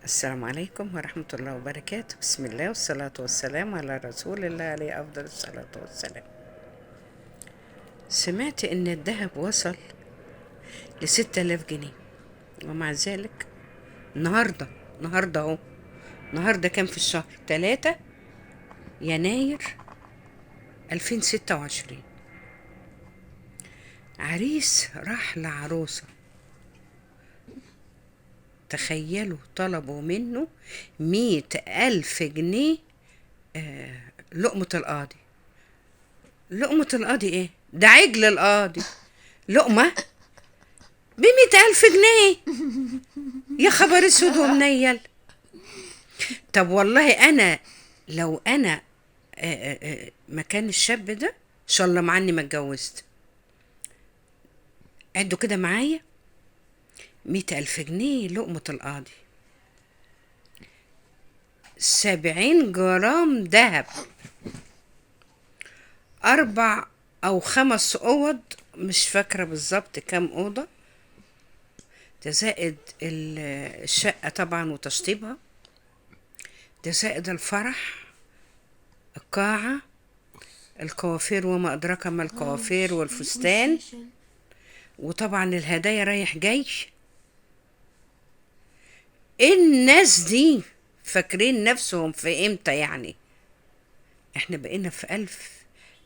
السلام عليكم ورحمة الله وبركاته. بسم الله والصلاة والسلام على رسول الله عليه أفضل الصلاة والسلام. سمعت إن الذهب وصل ل6000 جنيه، ومع ذلك النهاردة أهو، النهاردة كام في الشهر؟ 3 يناير 2026. عريس راح لعروسة، تخيلوا طلبوا منه 100,000 جنيه. لقمة القاضي. لقمة القاضي ايه ده؟ عجل القاضي. لقمة ب100,000 جنيه، يا خبر اسود ومنيل. طب والله انا لو انا مكان الشاب ده ان شاء الله مع اني ما اتجوزت. عدوا كده معايا، 100,000 جنيه لقمة القاضي، 70 جرام ذهب، 4 أو 5 أوض، مش فاكرة بالظبط كام أوضة، ده زائد الشقة طبعا وتشطيبها، ده زائد الفرح، القاعة، الكوافير وما أدراك ما الكوافير، والفستان، وطبعا الهدايا رايح جاي. الناس دي فاكرين نفسهم في امتى يعني؟ احنا بقينا في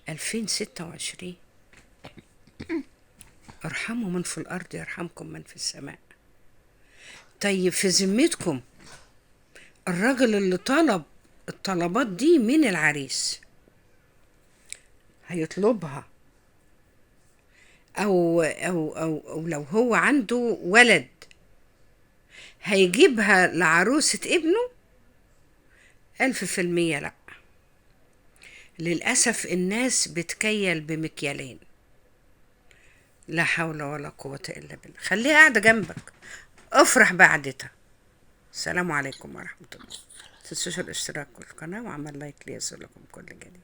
2026. ارحموا من في الارض يرحمكم من في السماء. طيب في ذمتكم الراجل اللي طلب الطلبات دي من العريس هيطلبها؟ أو, أو, أو, أو لو هو عنده ولد هيجيبها لعروسة ابنه؟ 1000% لأ. للأسف الناس بتكيل بمكيالين، لا حول ولا قوة إلا بالله. خليها قاعدة جنبك، افرح بعدتها. السلام عليكم ورحمة الله. متنسوش الاشتراك في القناة وعمل لايك ليصلكم كل جديد.